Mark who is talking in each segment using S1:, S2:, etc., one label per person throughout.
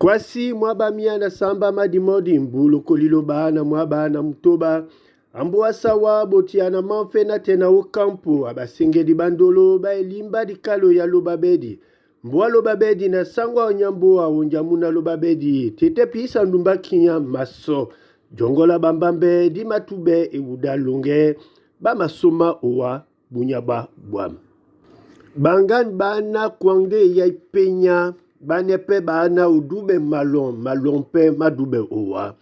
S1: Kwasi mwaba mia na samba madimodi mbulu koliloba na mwaba na mutoba ambo sawa botia na manfe na tena okampo abasengeli bandolo baelimba dikalo ya lobabedi mbwa lobabedi na sangwa onyambo awonjamuna lobabedi tete pisa ndumba kinya maso jongola bambambe di matube ewuda longe bamasoma owa bunyaba bwam bangan bana kwangde ya penya bane pe bana udube malon malon pe madube owa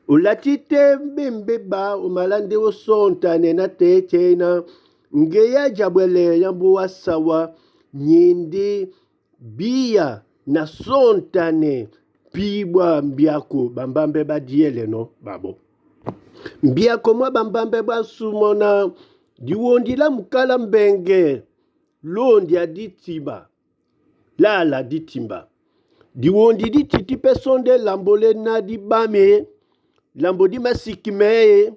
S1: olati te mbembe ba omalande osontane na tete na ngeya jabwele yambo wasawa nyende biya na sontane pibwa mbiako bambambe badiele no babo mbiako mwa bambambe basumona diwondi la mukala mbenge londi aditimba lala ditimba diwondi dititi pe sonde lambole na dibame lambo di masikime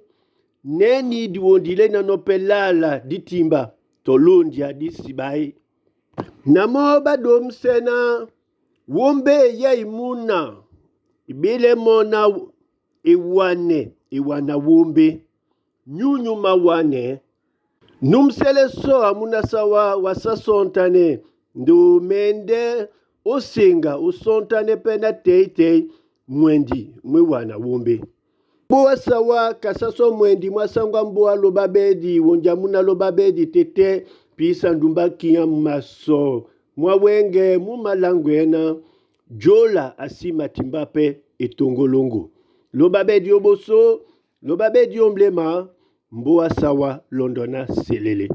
S1: neni diwondi le nano pe lala ditimba to londi adisibai namo badomsena wombe ya imuna ibile mona ewane ewana wombe nyunyu mawane numsele so amuna sawa wasasontane ndumende osenga osontane pe na teitei mwendi mwewana wombe mboa sawa kasaso mwendi mwasangwa mboa lobabedi wonjamuna lobabedi tete pisa ndumba kia maso mwawenge mumalangwena jola asima timba pe etongolongo lobabedi oboso lobabedi omblema mboa sawa londona selele.